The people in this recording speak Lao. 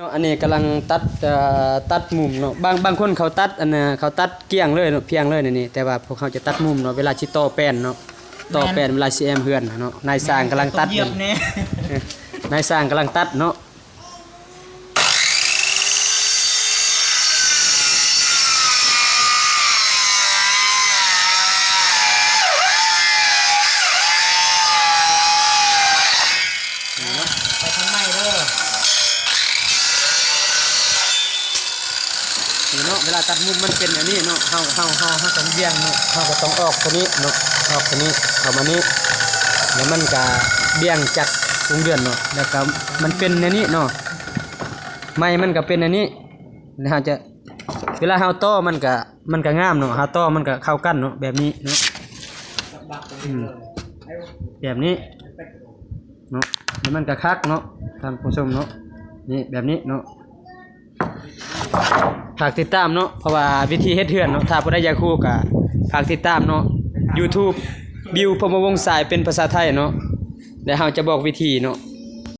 ເນາະ ອັນນີ້ກຳລັງຕັດ ເອີ ຕັດມຸມເນາະ. ບາງ ບາງຄົນເຂົາຕັດ ອັນນ່າ ເຂົາຕັດກ້ຽງເລີຍເນາະ ພຽງເລີຍນີ້ ແຕ່ວ່າພວກເຮົາຈະຕັດມຸມເນາະ ເວລາຊິຕໍ່ແປ້ນເນາະ ຕໍ່ແປ້ນ ເວລາຊິແອ້ມເຮືອນເນາະ. ນາຍຊ່າງກຳລັງຕັດ ເອີ ນາຍຊ່າງກຳລັງຕັດເນາະ. ນີ້ເນາະ ໄປທາງໃໝ່ເດີ ນີ້ເນາະ. ເວລາຕັດມຸມມັນເປັນອັນນີ້ເນາະ ເຮົາ ເຮົາ ເຮົາ ເຮົາຕ້ອງບ່ຽງເນາະ ເຮົາກໍຕ້ອງອອກໂຕນີ້ເນາະ ອອກໂຕນີ້ເຂົ້າມານີ້ ແລ້ວມັນກະບ່ຽງຈາກວົງເດືອນເນາະ ແລ້ວກະມັນເປັນແນວນີ້ເນາະ ໄມ້ມັນກະເປັນແນວນີ້. ແລ້ວເຮົາຈະ ເວລາເຮົາຕໍ່ມັນກະ ມັນກະງາມເນາະ ເຮົາຕໍ່ມັນກະເຂົ້າກັນເນາະ ແບບນີ້ເນາະ ອືມ ແບບນີ້ເນາະ ແລ້ວມັນກະຄັກເນາະ ທ່ານຜູ້ຊົມເນາະ. ນີ້ແບບນີ້ເນາະ ຝາກຕິດຕາມເນາະ ເພາະວ່າວິທີເຮັດເຮືອນເນາະ ຖ້າຜູ້ໃດຢາກຮູ້ກະຝາກຕິດຕາມເນາະ ຢູທູບ ບິວ ພົມມະວົງສາຍ ເປັນພາສາໄທເນາະ ແລ້ວເຮົາຈະບອກວິທີເນາະ.